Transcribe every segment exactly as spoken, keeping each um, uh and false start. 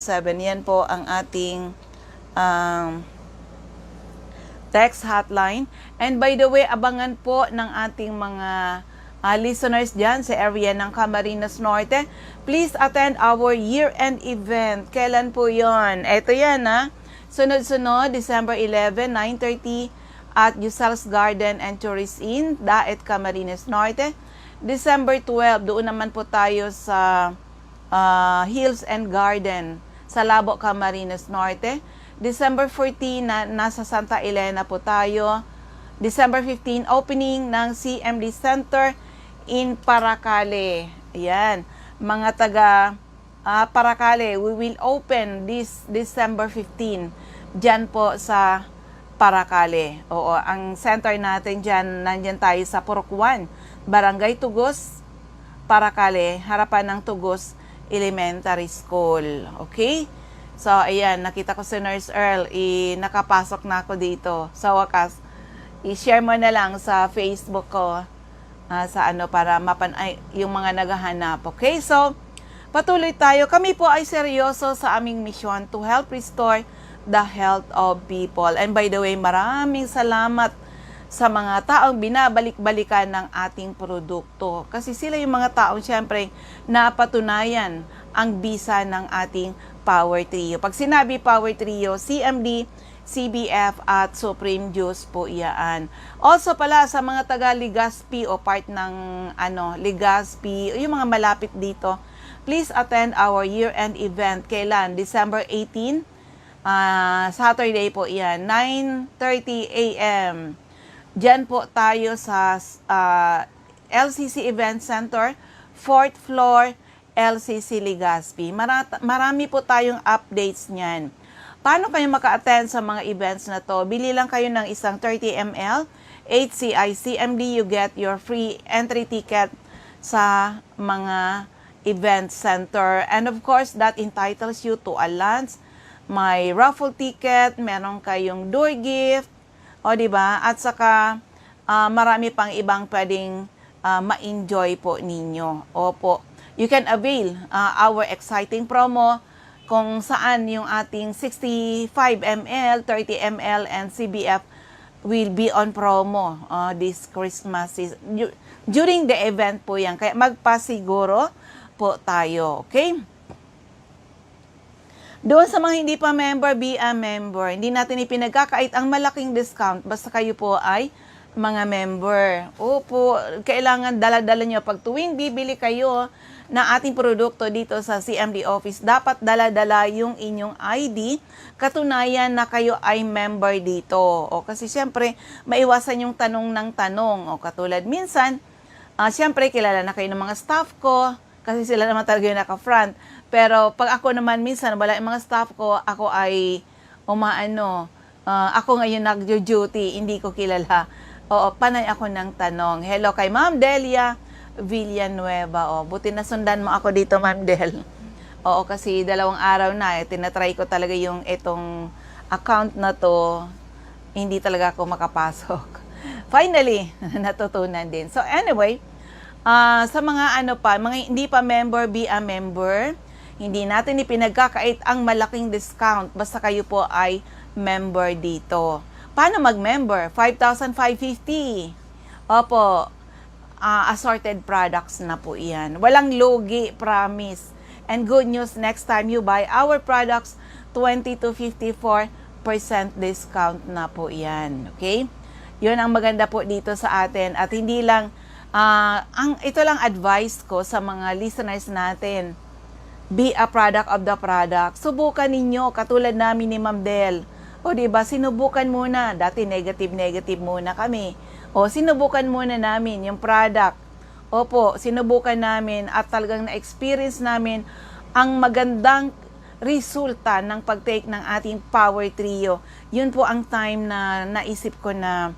seven. Yan po ang ating, um, text hotline. And by the way, abangan po ng ating mga, ah, listeners dyan sa area ng Camarines Norte. Please attend our year-end event. Kailan po yon? Eto yan, ha. Sunod-sunod, December eleven, nine thirty, at Yusel's Garden and Tourist Inn, Daet, Camarines Norte. December twelve, doon naman po tayo sa, ah, Hills and Garden sa Labo, Camarines Norte. December fourteen, na, nasa Santa Elena po tayo. December fifteen, opening ng C M D Center in Paracale. Ayan. Mga taga, ah, Paracale, we will open this December fifteen. Diyan po sa Paracale. Oo, ang center natin diyan, nandiyan tayo sa Purok one, Barangay Tugos, Paracale, harapan ng Tugos Elementary School. Okay? So, ayan, nakita ko si Nurse Earl, i-, nakapasok na ako dito. Sa wakas, i-share mo na lang sa Facebook ko, ah, sa ano, para mapan-, ay, yung mga naghahanap. Okay? So, patuloy tayo. Kami po ay seryoso sa aming misyon to help restore the health of people. And by the way, maraming salamat sa mga taong binabalik-balikan ng ating produkto. Kasi sila yung mga taong, siyempre, napatunayan ang bisa ng ating Power Trio. Pag sinabi Power Trio, C M D, C B F at Supreme Juice po iyaan. Also pala, sa mga taga Legazpi o part ng, ano, Legazpi, yung mga malapit dito, please attend our year-end event. Kailan? December eighteen, ah, Saturday po iyan, nine thirty A M. Diyan po tayo sa, ah, L C C Event Center, fourth floor, L C C Legazpi. Mara-, marami po tayong updates niyan. Paano kayo maka-attend sa mga events na to? Bili lang kayo ng isang thirty M L H C I C M D, you get your free entry ticket sa mga event center. And of course, that entitles you to a lunch, may raffle ticket, meron kayong door gift, o, di ba? At saka, ah, marami pang ibang pwedeng, ah, ma-enjoy po ninyo. Opo. You can avail, ah, our exciting promo kung saan yung ating sixty-five M L, thirty M L, and C B F will be on promo, ah, this Christmas season. Du-, during the event po yan. Kaya magpasiguro po tayo, okay? Doon sa mga hindi pa member, be a member. Hindi natin ipinagkakait ang malaking discount basta kayo po ay mga member. Opo, kailangan dala-dala nyo. Pag tuwing bibili kayo na ating produkto dito sa C M D office, dapat dala-dala yung inyong I D, katunayan na kayo ay member dito. O, kasi siyempre, maiwasan yung tanong ng tanong. O, katulad minsan, ah, siyempre, kilala na kayo ng mga staff ko, kasi sila naman talaga yung naka-front. Pero pag ako naman, minsan, wala yung mga staff ko, ako ay umaano, ah, ako ngayon nagjo-duty, hindi ko kilala. Oo, panay ako ng tanong. Hello kay Ma'am Delia Villanueva. Oh, buti nasundan mo ako dito, Ma'am Del. Oo, kasi dalawang araw na, eh, tinatry ko talaga yung itong account na to. Hindi talaga ako makapasok. Finally, natutunan din. So anyway, ah, sa mga ano pa, mga hindi pa member, be a member. Hindi natin ipinagkakait ang malaking discount basta kayo po ay member dito. Paano mag-member? Five thousand five fifty. Opo, ah, assorted products na po iyan. Walang lugi, promise. And good news, next time you buy our products, twenty to fifty-four percent discount na po iyan. Okay? Yun ang maganda po dito sa atin. At hindi lang, ah, ang, ito lang advice ko sa mga listeners natin. Be a product of the product. Subukan ninyo, katulad namin ni Ma'am Del. O, di ba, sinubukan muna. Dati negative, negative muna kami. O, sinubukan muna namin yung product. Opo, sinubukan namin at talagang na-experience namin ang magandang resulta ng pag-take ng ating Power Trio. Yun po ang time na naisip ko na,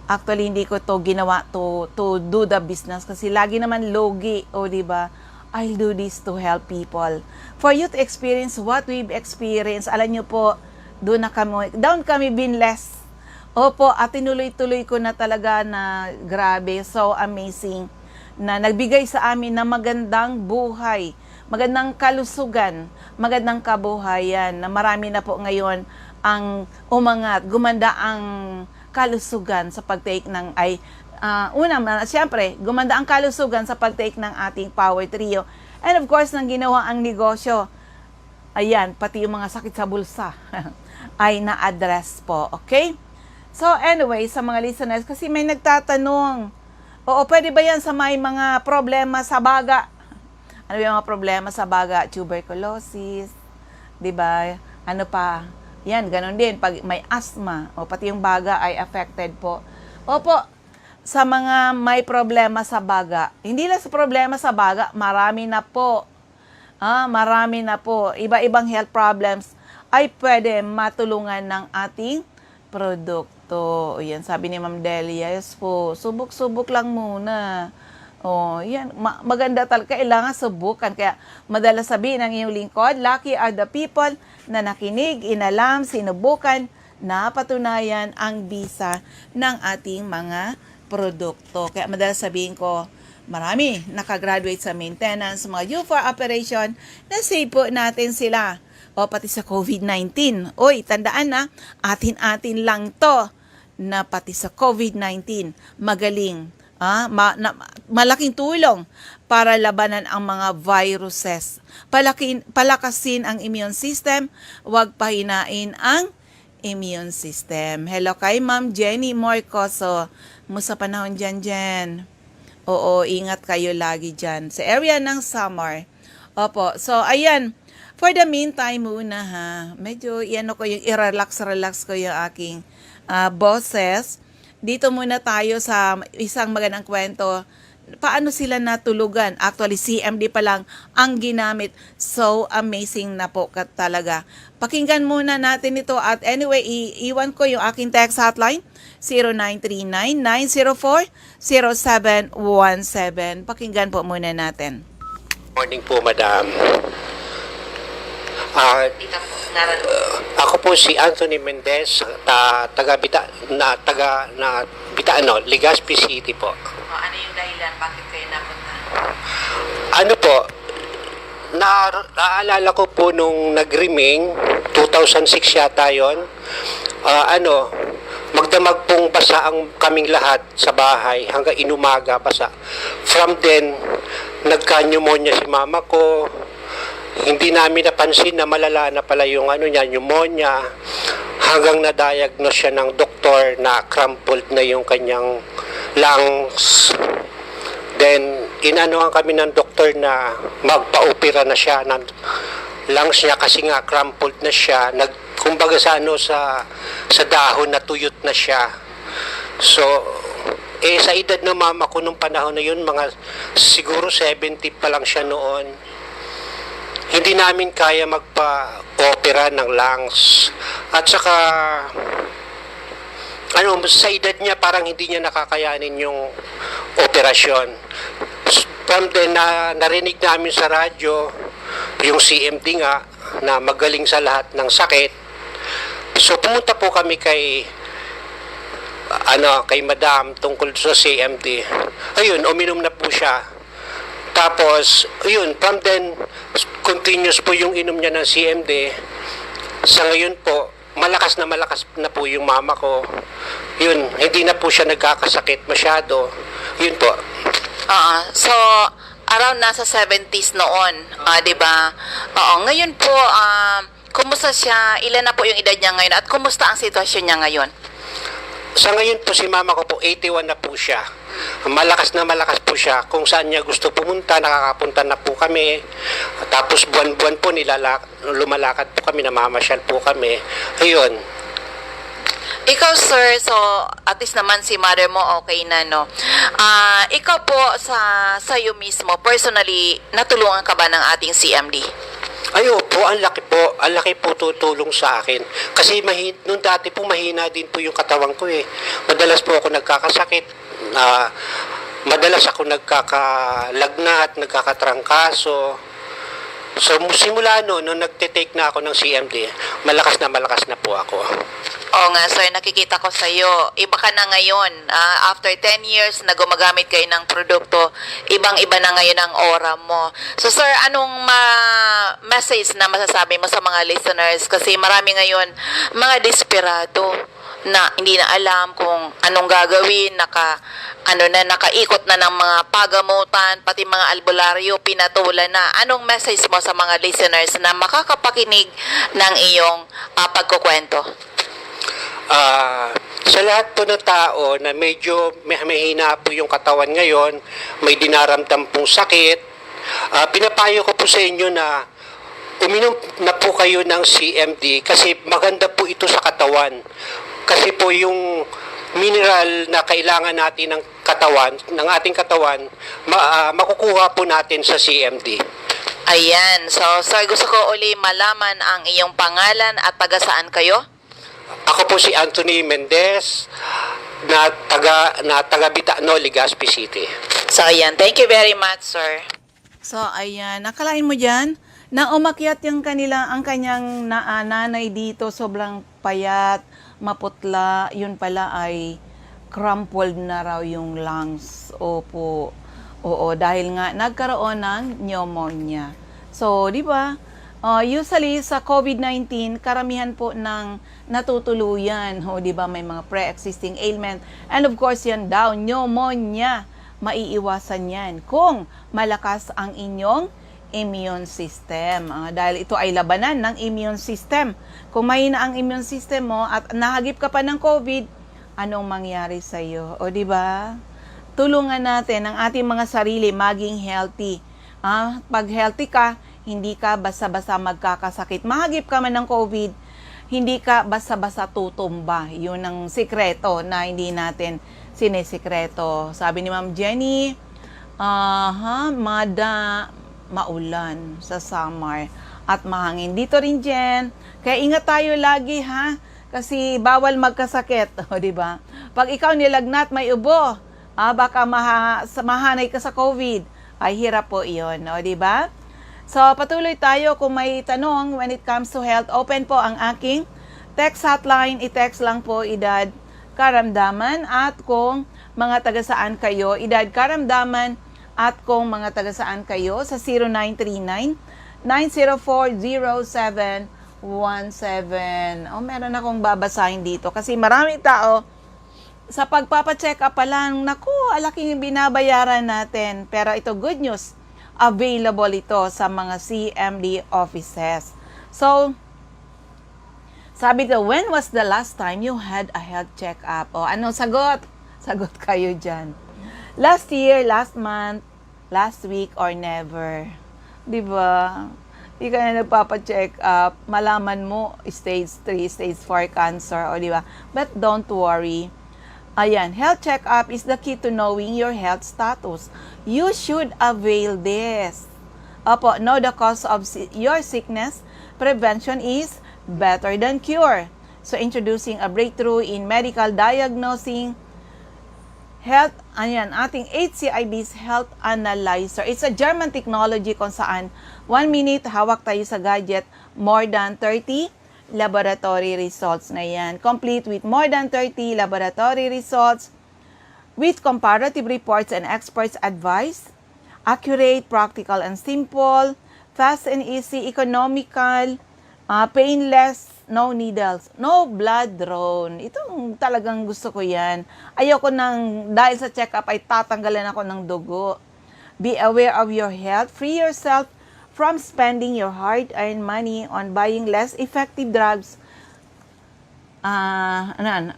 actually, hindi ko to ginawa to, to do the business kasi lagi naman lugi, o, di ba? I'll do this to help people. For you to experience what we've experienced, alam nyo po, doon na kami, down kami binless. Opo, at tinuloy-tuloy ko na talaga na grabe, so amazing na nagbigay sa amin ng magandang buhay. magandang kalusugan, magandang kabuhayan, na marami na po ngayon ang umangat, gumanda ang kalusugan sa pag-take ng, ay, ah, una, ma-, siyempre, gumanda ang kalusugan sa pag-take ng ating Power Trio. And of course, ng ginawa ang negosyo. Ayan, pati yung mga sakit sa bulsa ay na-address po, okay? So anyway, sa mga listeners, kasi may nagtatanong, "Oo, pwede ba yan sa may mga problema sa baga?" Ano ba yung mga problema sa baga? Tuberculosis, di ba? Ano pa? Yan, ganun din. Pag may asthma, o pati yung baga ay affected po. Opo, sa mga may problema sa baga. Hindi lang sa problema sa baga, marami na po. Ah, marami na po. Iba-ibang health problems ay pwede matulungan ng ating produkto. O yan, sabi ni Ma'am Delia, "Yes po, subok-subok lang muna." Oh, yan. Ma-, maganda talaga. Kailangan subukan. Kaya madalas sabihin ng iyong lingkod, "Lucky are the people na nakinig, inalam, sinubukan, napatunayan ang bisa ng ating mga produkto." Kaya madalas sabihin ko, marami nakagraduate sa maintenance, mga U four operation, na-save po natin sila. O pati sa COVID nineteen. Oy, tandaan na, atin-atin lang to na pati sa COVID nineteen, magaling. Ah, ma-, na, malaking tulong para labanan ang mga viruses. Palakin, palakasin ang immune system, huwag pahinain ang immune system. Hello kay Ma'am Jenny Morcoso. Musta panahon dyan, Jen? Oo, ingat kayo lagi dyan. Sa area ng Samar. Opo. So, ayan. For the meantime muna, ha. Medyo, iano ko yung, i-relax-relax ko yung aking, ah, boses. Dito muna tayo sa isang magandang kwento. Paano sila natulugan? Actually, C M D pa lang ang ginamit. So amazing na po ka-, talaga. Pakinggan muna natin ito. At anyway, iiwan ko yung aking text hotline, zero nine three nine, nine zero four, zero seven one seven. Pakinggan po muna natin. Morning po, madam. Ah, ako po si Anthony Mendez, ta, taga Bita, na taga na Bita, ano, Legazpi City po. O, ano yung dahilan? Bakit kayo napunta? Ano po, na, naalala ko po nung nag-riming, two thousand six yata yon. Ah, ano, magdamag pong basa ang kaming lahat sa bahay hanggang inumaga basa. From then, nagka-pneumonia si mama ko. Hindi namin napansin na malala na pala yung ano niya, pneumonia. Hanggang na-diagnose siya ng doktor na crumpled na yung kanyang lungs. Then, inanuhan kami ng doktor na magpa-opera na siya ng lungs niya kasi nga crumpled na siya. Nag, kumbaga sa ano, sa, sa dahon, natuyot na siya. So, eh, sa edad ng mama ko nung panahon na yun, mga siguro seventy pa lang siya noon, hindi namin kaya magpa-opera ng lungs. At saka, ano, sa edad niya, parang hindi niya nakakayanin yung operasyon. From then, na, narinig namin sa radyo, yung C M D nga, na magaling sa lahat ng sakit. So, pumunta po kami kay, ano, kay Madam tungkol sa C M D. Ayun, uminom na po siya. Tapos, ayun, from then, continuous po yung inom niya ng C M D. Sa ngayon po, malakas na malakas na po yung mama ko. Yun, hindi na po siya nagkakasakit masyado. Yun po. Oo. So, around nasa seventies noon, ah, di ba? Oo. Ngayon po, ah, kumusta siya? Ilan na po yung edad niya ngayon? At kumusta ang sitwasyon niya ngayon? Sa ngayon po, si mama ko po, eighty-one na po siya. Malakas na malakas po siya. Kung saan niya gusto pumunta, nakakapunta na po kami. Tapos buwan-buwan po, nilala, lumalakad po kami, namamasyal po kami. Ayun. Ikaw, sir, so at least naman si mother mo okay na, no? Ah, ikaw po, sa sa'yo mismo, personally, natulungan ka ba ng ating C M D? Ay, opo, ang laki po. Ang laki po tutulong sa akin. Kasi mahi-, nung dati po, mahina din po yung katawan ko eh. Madalas po ako nagkakasakit. Ah, madalas ako nagkakalagnat, nagkakatrangkaso. So, simula noon, nung nagte-take na ako ng C M D, malakas na malakas na po ako. Oo nga, sir, nakikita ko sa'yo. Iba ka na ngayon. Ah, after ten years na gumagamit kayo ng produkto, ibang-iba na ngayon ang aura mo. So, sir, anong ma- message na masasabi mo sa mga listeners? Kasi marami ngayon mga desperado na hindi na alam kung anong gagawin, naka, ano na, nakaikot na ng mga pagamutan, pati mga albularyo, pinatulan na. Anong message mo sa mga listeners na makakapakinig ng iyong, ah, pagkukwento? Ah, sa lahat po ng tao na medyo may, mahina po yung katawan ngayon, may dinaramdam pong sakit, ah, pinapayo ko po sa inyo na uminom na po kayo ng C M D kasi maganda po ito sa katawan. Kasi po yung mineral na kailangan natin ng katawan, ng ating katawan, ma- ah, makukuha po natin sa C M D. Ayan. So, sir, gusto ko uli malaman ang iyong pangalan at taga saan kayo? Ako po si Anthony Mendez na taga na taga Bitano, Legazpi City. So, ayan. Thank you very much, sir. So, ayan. Nakalain mo dyan na umakyat yung kanila, ang kanyang na, ah, nanay dito, sobrang payat, maputla. Yun pala ay crumpled na raw yung lungs. Opo. Oo, dahil nga nagkaroon ng pneumonia. So, di ba? Uh, usually, sa COVID nineteen, karamihan po ng natutuluyan, ho, di ba, may mga pre-existing ailment. And of course, yan daw, pneumonia. Maiiwasan yan kung malakas ang inyong immune system. Ah, dahil ito ay labanan ng immune system. Kung mahina ang immune system mo at nahagip ka pa ng COVID, anong mangyari sa iyo? O, di ba? Tulungan natin ang ating mga sarili maging healthy. Ah, pag healthy ka, hindi ka basta-basta magkakasakit. Mahagip ka man ng COVID, hindi ka basta-basta tutumba. Yun ang sikreto na hindi natin sinisikreto. Sabi ni Ma'am Jenny, aha, mada, maulan sa Samar at mahangin. Dito rin, Jen. Kaya ingat tayo lagi, ha? Kasi bawal magkasakit, o, di ba? Pag ikaw nilagnat, may ubo, ah, baka maha- sa- mahanay ka sa COVID. Ay, hirap po iyon, no? Di ba? So, patuloy tayo. Kung may tanong when it comes to health, open po ang aking text hotline. I-text lang po, edad, karamdaman, at kung mga taga saan kayo, edad, karamdaman, at kung mga taga saan kayo, sa zero nine three nine, nine zero four, zero seven one seven. Oh, meron akong babasahin dito kasi maraming tao sa pagpapacheck up pa lang, naku, alaking binabayaran natin. Pero ito, good news, available ito sa mga C M D offices. So, sabi ko, when was the last time you had a health check-up? O, anong sagot? Sagot kayo dyan. Last year, last month, last week, or never. Di ba? Di ka na nagpapacheck up, malaman mo, stage three, stage four cancer, o di ba? But don't worry. Ayan, health check-up is the key to knowing your health status. You should avail this. Opo, know the cause of si- your sickness. Prevention is better than cure. So, introducing a breakthrough in medical diagnosing health, ayan, ating H C I B's health analyzer. It's a German technology kung saan one minute hawak tayo sa gadget, more than thirty laboratory results na yan. Complete with more than thirty laboratory results with comparative reports and experts' advice. Accurate, practical and simple, fast and easy, economical, ah, painless, no needles, no blood drawn. Itong talagang gusto ko yan. Ayoko nang dahil sa check-up ay tatanggalan ako ng dugo. Be aware of your health. Free yourself from spending your hard-earned money on buying less effective drugs. Ah, ano, ano?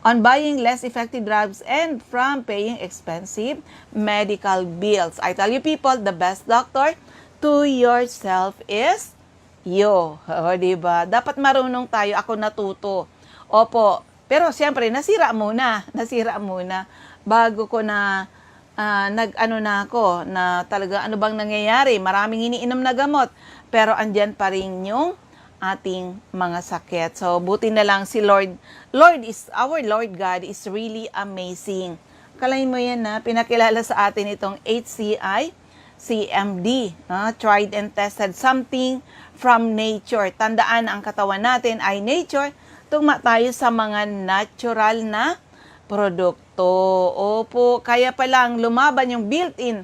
On buying less effective drugs and from paying expensive medical bills. I tell you people, the best doctor to yourself is you. O, di ba? Dapat marunong tayo. Ako natuto. Opo. Pero siyempre, nasira muna. Nasira muna. Bago ko na, ah, nag-ano na ako, na talaga ano bang nangyayari. Maraming iniinom na gamot. Pero andyan pa rin yung ating mga sakit. So, buti na lang si Lord. Lord is, our Lord God is really amazing. Kalain mo yan na pinakilala sa atin itong H C I, C M D, ah, tried and tested, something from nature. Tandaan na ang katawan natin ay nature, Tugma tayo sa mga natural na produkto. Opo, kaya palang lumaban yung built-in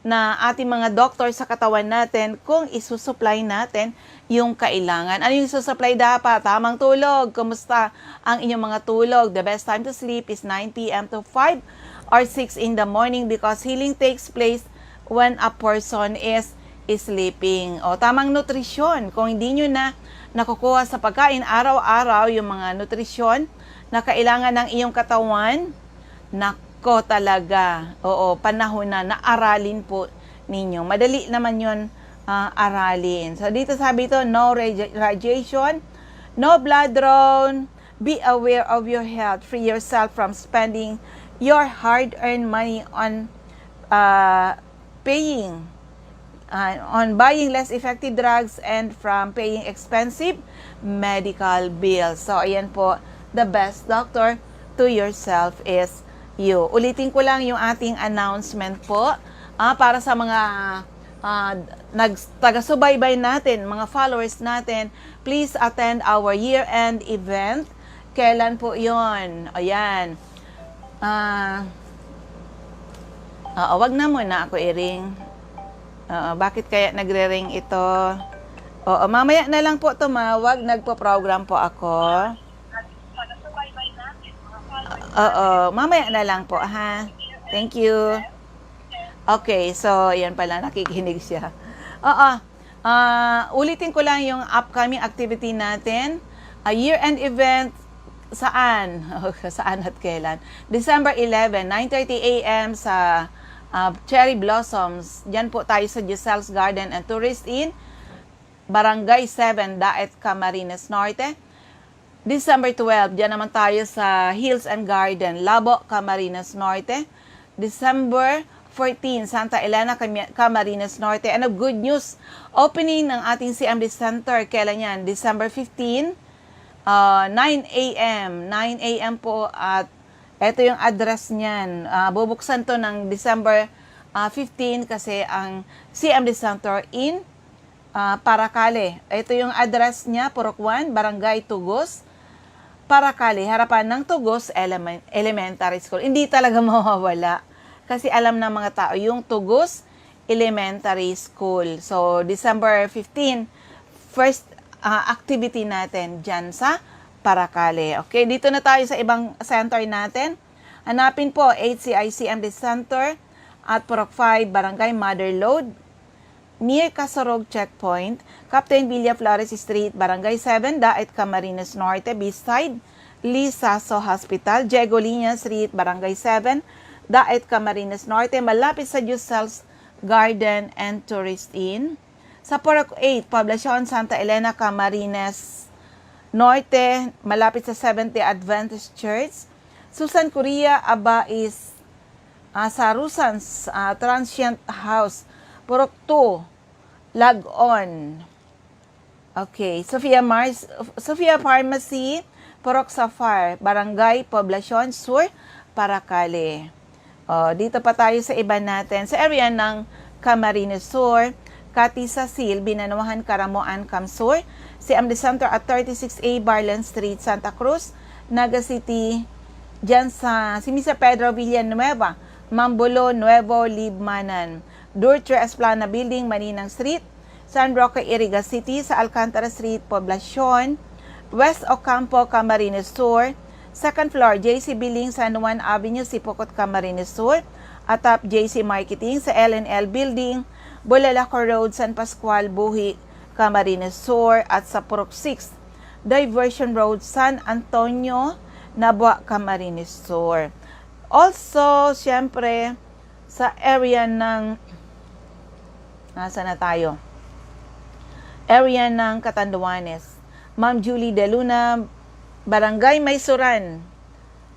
na ating mga doktor sa katawan natin kung isusupply natin yung kailangan. Ano yung isusupply dapat? Tamang tulog. Kumusta ang inyong mga tulog? The best time to sleep is nine p m to five or six in the morning because healing takes place when a person is sleeping. O, tamang nutrisyon. Kung hindi nyo na nakukuha sa pagkain araw-araw yung mga nutrisyon na kailangan ng iyong katawan, nako talaga. Oo, panahon na na aralin po ninyo. Madali naman yun, ah, aralin. So, dito sabi ito, no radi- radiation, no blood drawn, be aware of your health, free yourself from spending your hard-earned money on, ah, paying, ah, on buying less effective drugs and from paying expensive medical bills. So, ayan po, the best doctor to yourself is you. Ulitin ko lang yung ating announcement po, ah, para sa mga, ah, nag-, taga-subaybay natin, mga followers natin, please attend our year-end event. Kailan po yon? Ayan. Ah, oo, wag na muna ako i-ring. Oo, bakit kaya nagre-ring ito? Oo, mamaya na lang po tumawag. Nagpo-program po ako. Oo, mamaya na lang po, ha? Thank you. Okay, so, yan pala, nakikinig siya. Oo. Ah, ulitin ko lang yung upcoming activity natin. A year-end event, saan? Saan at kailan? December eleven, nine thirty a m sa, ah, Cherry Blossoms. Diyan po tayo sa Giselle's Garden and Tourist Inn, Barangay seven, Daet, Camarines Norte. December twelve, diyan naman tayo sa Hills and Garden, Labo, Camarines Norte. December fourteen, Santa Elena, Cami-, Camarines Norte. And a good news, opening ng ating C M D Center. Kailan yan? December fifteen, ah, nine a m. Nine a m po at eto yung address niyan. Ah, bubuksan to ng December, ah, fifteen kasi ang C M D Center in, ah, Paracale. Ito yung address niya, Purok one, Barangay Tugos, Paracale, harapan ng Tugos Elemen-, Elementary School. Hindi talaga mawawala kasi alam ng mga tao yung Tugos Elementary School. So, December fifteen, first, ah, activity natin dyan sa Paracale. Okay, dito na tayo sa ibang center natin. Hanapin po, H C I C M D Center at Purok five, Barangay Mother Lode, near Kasorog Checkpoint, Captain Villaflores Street, Barangay seven, Daet, Camarines Norte, beside Lizaso Hospital, Diego Liña Street, Barangay seven, Daet, Camarines Norte, malapit sa Giselle's Garden and Tourist Inn. Sa Purok eight, Poblacion Santa Elena, Camarines Norte, malapit sa Seventh-day Adventist Church. Susan Correa Abais, ah, sa Rusan's, ah, Transient House, Purok two, Log-on. Okay, Sophia Mars, Sophia Pharmacy, Purok Safar, Barangay Poblacion Sur, Paracale. Oh, dito pa tayo sa iba natin. Sa area ng Camarines Sur, Cathy Cecil, Binanuahan, Caramoan, CamSur, C M D Center at thirty-six A Barlen Street, Santa Cruz, Naga City, dyan sa, si Mister Pedro Villanueva, Mambulo, Nuevo Libmanan, Duterte Esplana Building, Maninang Street, San Roque, Iriga City, sa Alcantara Street, Poblacion, West Ocampo, Camarines Sur, second floor, J C Building, San Juan Avenue, Sipocot, Camarines Sur, atap J C Marketing, sa L N L Building, Bulalaco Road, San Pascual, Buhi, Camarines Sur, at sa Purok six, Diversion Road, San Antonio, Nabua, Camarines Sur. Also, siyempre, sa area ng, nasa na tayo? Area ng Catanduanes. Ma'am Julie De Luna, Barangay Maysuran,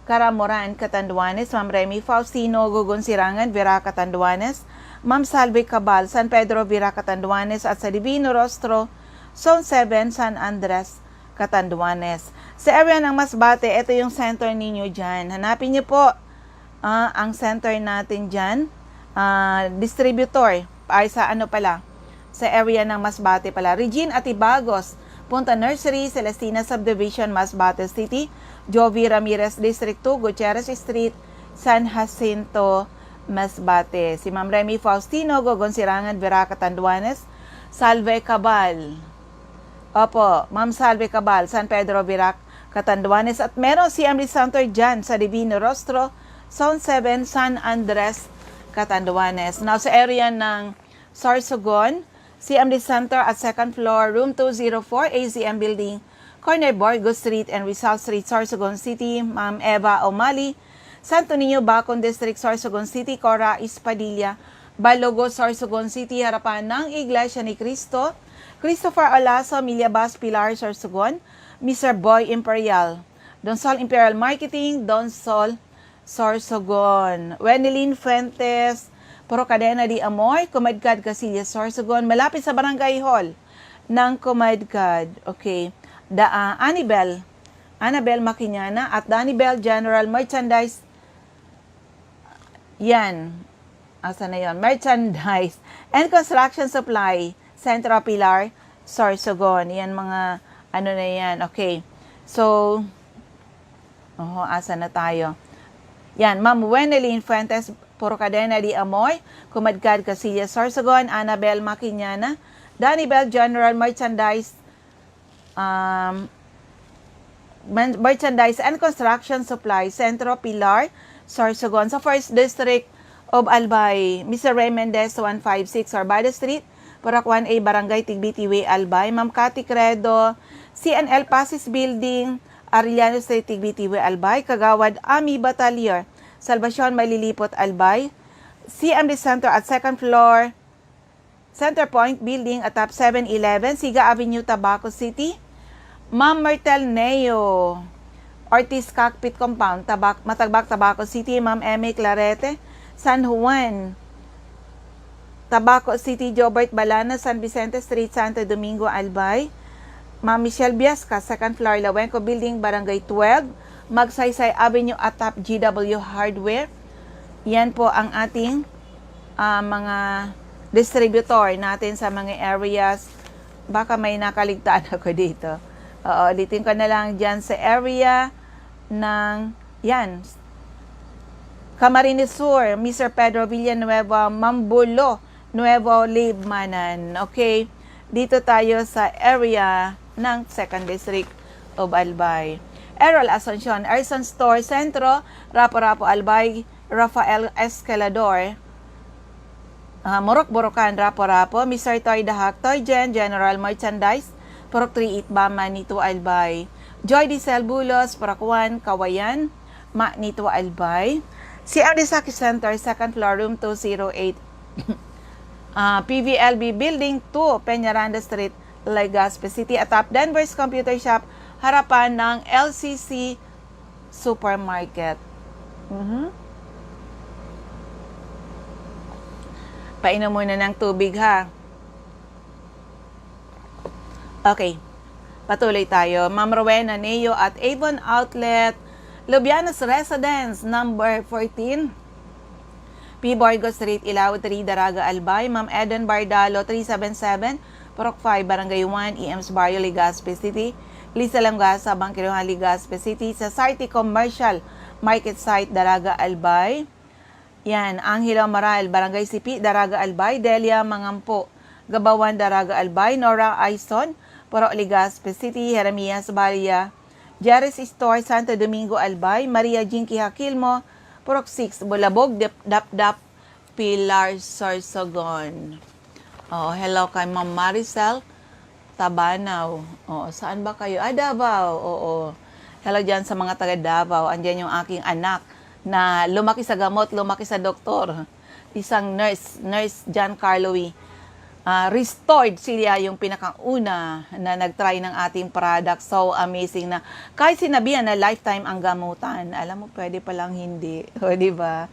Caramoran, Catanduanes. Ma'am Remy Faustino, Gogon Sirangan, Vera, Catanduanes. Ma'am Salve Cabal, San Pedro, Vera, Catanduanes. At sa Divino Rostro, Zone seven, San Andres, Catanduanes. Sa area ng Masbate, ito yung center ninyo dyan. Hanapin niyo po, ah, ang center natin dyan. Ah, distributor, ay sa ano pala, sa area ng Masbate pala. Regine Atibagos, Punta Nursery, Celestina Subdivision, Masbate City, Jovi Ramirez, District two, Gutierrez Street, San Jacinto, Masbate. Si Ma'am Remy Faustino, Gogonsirangan, Virac, Catanduanes, Salve Cabal. Opo, Ma'am Salve Cabal, San Pedro, Virac, Catanduanes. At meron C M D Center dyan sa Divino Rostro, Zone seven, San Andres, Catanduanes. Now, sa area ng Sorsogon, C M D Center at second floor, room two zero four, A Z M Building, corner Borgo Street and Rizal Street, Sorsogon City, Ma'am Eva Omali, Santo Niño, Bacon District, Sorsogon City, Cora Espadilla, Balogo, Sorsogon City, harapan ng Iglesia ni Cristo, Christopher Olaso, Milyabas, Pilar, Sorsogon, Mister Boy Imperial, Donsol Imperial Marketing, Donsol, Sorsogon. Wenelin Fuentes, Pro Cadena de Amor, Comadcad Casillas, Sorsogon, malapit sa Barangay Hall ng Comadcad. Okay. Da, ah, Anibel, Annabel Maquiñana at Danibel General Merchandise. Yan. Asa na yon? Merchandise and Construction Supply, Centro Pilar, Sorsogon. Yan mga ano na yan. Okay. So, oho, asa na tayo? Yan, Ma'am Wenelin Fuentes, Puro Cadena de Amor, Comadcad Casillas, Sorsogon, Annabel Maquiñana, Danibel General Merchandise, um, Men-, Merchandise and Construction Supply, Centro Pilar, Sorsogon. Sa First District of Albay, Mister Ray Mendez, one five six Orbada Street, Purok one A, Barangay Tigbitiwe, Albay. Ma'am Cathy Credo, C N L Pasis Building, Arellano Street, Tigbitiwe, Albay. Kagawad Ami Batalier, Salvacion, Malilipot, Albay. C M D Center at second floor, Center Point Building atop seven eleven, Siga Avenue, Tabaco City. Ma'am Myrtle Neo, Ortiz Cockpit Compound, Tabak-, Matagbak, Tabaco City. Ma'am Emmy Clarete, San Juan, Tabaco City. Jobert Balana, San Vicente Street, Santo Domingo, Albay. Ma'am Michelle Biasca, second floor, Lawenco Building, Barangay twelve, Magsaysay Avenue, atop G W Hardware. Yan po ang ating, ah, mga distributor natin sa mga areas. Baka may nakaligtaan ako dito. Oo, ulitin ko na lang, dyan sa area ng, yan, Camarines Sur, Mister Pedro Villanueva, Mambulo, Nuevo Libmanan. Okay? Dito tayo sa area ng Second District of Albay. Errol Asuncion, Erson Store Centro, Rapo-Rapo, Albay, Rafael Escalador, ah, Morok-Borokan, Rapo-Rapo, Mister Toy Dahak, Toy Gen, General Merchandise, Purok three eight ba, Manito, Albay. Joy Diesel Bulos, Purok one, Kawayan, Manito, Albay. C R D Saki Center, second floor, room two zero eight. Ah, P V L B Building two, Peñaranda Street, Legazpi City, atop Denver's Computer Shop, harapan ng L C C Supermarket. Mhm. Painom muna ng tubig, ha. Okay. Patuloy tayo. Ma'am Rowena Neo at Avon Outlet, Lubianos Residence, number fourteen, P. Borgo Street, Ilao three, Daraga, Albay. Ma'am Eden Bardalo, three seven seven, Purok five, Barangay one, E M's Barrio, Legazpi City. Lisa Lamgasa, Bangkiruhan, Legazpi City. Sa Sarti Commercial Market Site, Daraga, Albay. Yan, Angelo Amaral, Barangay Sipi, Daraga, Albay. Delia Mangampo, Gabawan, Daraga, Albay. Nora Aison, Purok, Legazpi City. Jeremias Balia, Jerry's Store, Santo Domingo, Albay. Maria Jinky Hakilmo, Purok six, Bulabog, Dap-, Dapdap, Pilar, Sorsogon. Oh, hello kay Ma'am Maricel Tabanaw. Oo, saan ba kayo? Ah, Davao. Oo. Hello dyan sa mga taga Davao. Andyan yung aking anak na lumaki sa gamot, lumaki sa doktor. Isang nurse, Nurse John Carlo, ah, restored siya, yung pinakauna na nag-try ng ating product. So amazing na kahit sinabihan na lifetime ang gamutan, alam mo, pwede palang hindi. O, di ba?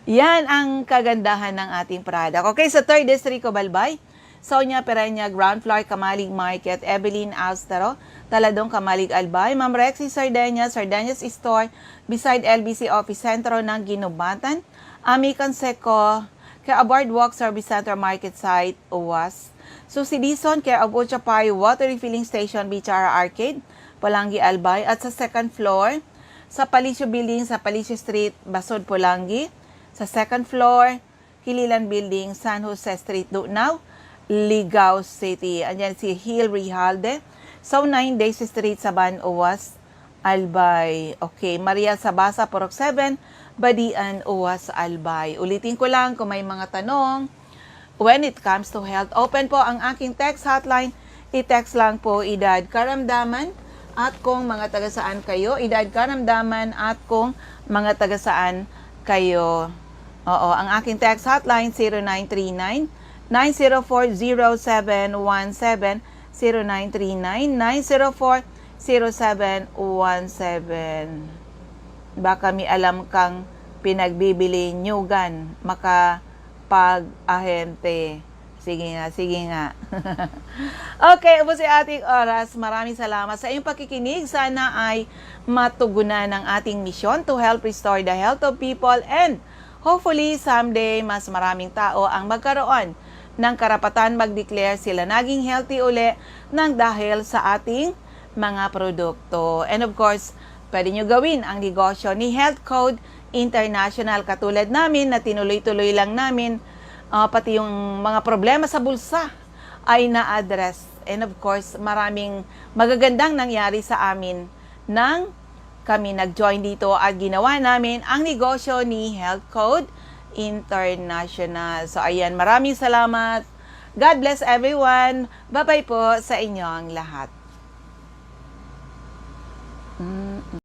Yan ang kagandahan ng ating product. Okay, sa Third District of Albay, Sonia Pereña, ground floor, Kamalig Market, Evelyn Austero, Taladong, Kamalig, Albay, Ma'am Rexy Sardeña, Sardeña's Store, beside L B C Office Centro ng Guinobatan, Ami Canseco, kay Abard Walk Service Center, Market Site, Uwas, So, si Dison, care of Uchapay Water Refilling Station, Bichara Arcade, Polangui, Albay, at sa second floor, sa Palacio Building, sa Palacio Street, Basod, Polangui, sa second floor, Kililan Building, San Jose Street, Dunao, Ligao City. Andiyan si Hill Rijalde, Zone nine, Daisy Street, Saban, Uwas, Albay. Okay, Maria Sabasa, Purok seven, Badian, Uwas, Albay. Ulitin ko lang, kung may mga tanong, when it comes to health, open po ang aking text hotline. I-text lang po edad, karamdaman, at kung mga taga saan kayo, edad, karamdaman, at kung mga taga saan kayo. Oo, ang aking text hotline, zero nine three nine, nine zero four, zero seven one seven, zero nine three nine, nine zero four, zero seven one seven. Baka may alam kang pinagbibili, nyugan, makapag-ahente. Sige nga, sige nga. Okay, ubos yung ating oras. Maraming salamat sa iyong pakikinig. Sana ay matugunan ang ating misyon to help restore the health of people and hopefully someday mas maraming tao ang magkaroon ng karapatan mag-declare sila naging healthy uli nang dahil sa ating mga produkto. And of course, pwede nyo gawin ang negosyo ni Health Code International katulad namin na tinuloy-tuloy lang namin, ah, pati yung mga problema sa bulsa ay na-address. And of course, maraming magagandang nangyari sa amin nang kami nag-join dito at ginawa namin ang negosyo ni Health Code International. So ayan, maraming salamat. God bless everyone. Bye-bye po sa inyong lahat. Mm.